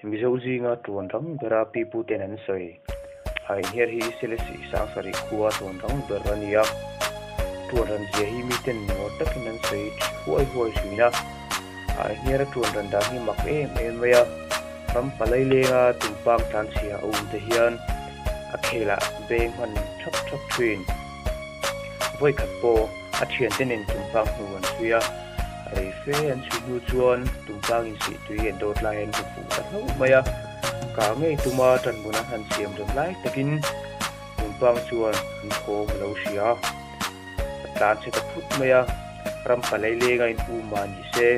Mizo zinga tuan rang bera pi pu ten an sawi. Hainhiar hi Selesih Sangsarih khua tuan rang ber a ni a. Tuan ran zia hi miten ngawr takin an sawi huai huai thin a. Hainhiara tuan ran dan hi mak em em mai a. Ram palai lenga tumpang tlanchhia a um te hian a khelah beng hman thap thap thin. Vawikhat pawh a thiante nen tumpang hnu an chhui a, rei fe an chhui hnu chuan tumpang insih tui an dawt lai an hmu fuh ta hlauh mai a. Kah ngei tuma tanhmun an han siam rem lai takin tumpang chuan an thawm a lo hria a, a tlan chhe ta phut mai a, ram palai lenga in um mah ni se,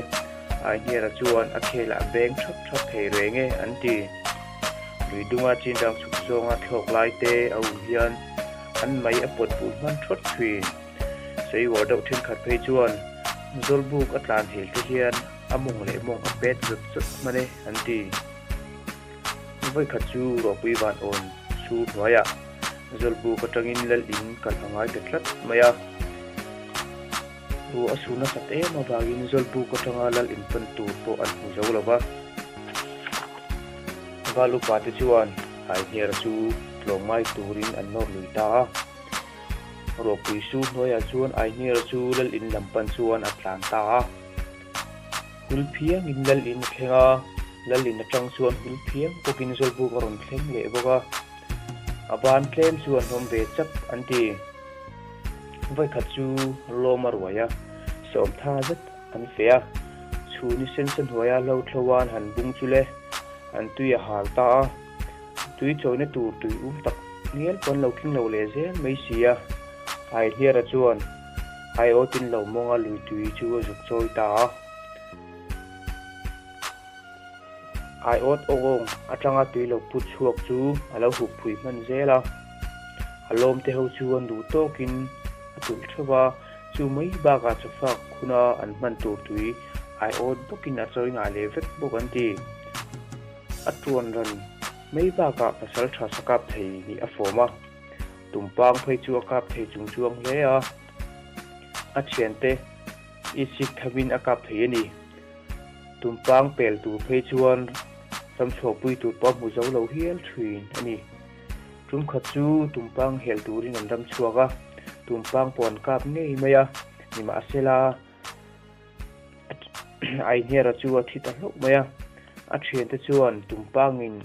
Aihniara chuan a khelah beng thap thap thei reng e an ti. Lui dunga chinrang chhuk zawnga thlawk lai te a um hian an mai a pawt bul hman thawt thin. Sawiuar deuh thenkhat phei chuan Zawlbuk a tlan hel te hian a mawng leh mawng a pet zawt zawt hman e an ti. Vawikhat chu Ruahpui van awn chhur hnuaiah Zawlbuk atangin lal in kalh a ngai ta tlat mai a. Ruah a sur nasat em avangin Zawlbuk atanga lal in pan tur pawh an hmu zo lo va. Val upa te chuan Haihniara chu tlawmngai turin an nawr lui ta a. Ruahpui sur hnuaiah chuan Aihniara chu lal in lam pan chuan a tlan ta a. Hul phiangin lal in a thleng a, lal in atang chuan hul phiang bawkin Zawlbuk a rawn thleng leh bawk a. A ban tlem chu a hnawm ve chap an ti. Vawikhat chu lawm a ruai a, sawmtha zet an feh a, chhun i sensa hnuaia hlo thloan han bung chu le, an tui a hal ta a, tui chawina tur tui um tak ngial pawh an lo tling lo leh zel mai si a, Aihniara chuan aiawtin lo mawnga lui tui chu a zuk chawi ta a. Aiawt awng atanga tui lo put chhuak chu a lo hup phui hman zel a, a lawm te ho chu an duh tawkin a tulh theuh a, chu mai bakah chawfak huna an hman tur tui aiawt bawkin a chawi ngah leh vek bawk an ti. A tuan ran mai bakah pasal tha sa kap thei nih a fawm a, tumpang phei chu a kap thei chung chuang hle a, a thiante i sik thamin a kap thei a ni. Tumpang pel tur phei chuan ramchhuahpui tur pawh a hmu zo lo hial thin a ni. Tumkhat chu tumpang hel turin an ramchhuak a, tumpang pawh an kap ngei mai a, nimahsela Aihniara chu a thi ta hlauh mai a. A thiante chuan tumpangin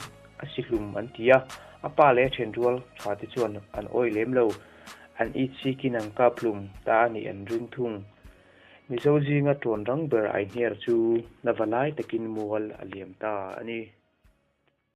a si hlum an ti a, a pa leh a thian rual tha te chuan an awih lem lo, an itzikin an kap hlum ta a nih an ring thung. Mizo zinga ṭawn rang ber Aihniar chu na va lai takin mual a liam ta a ni.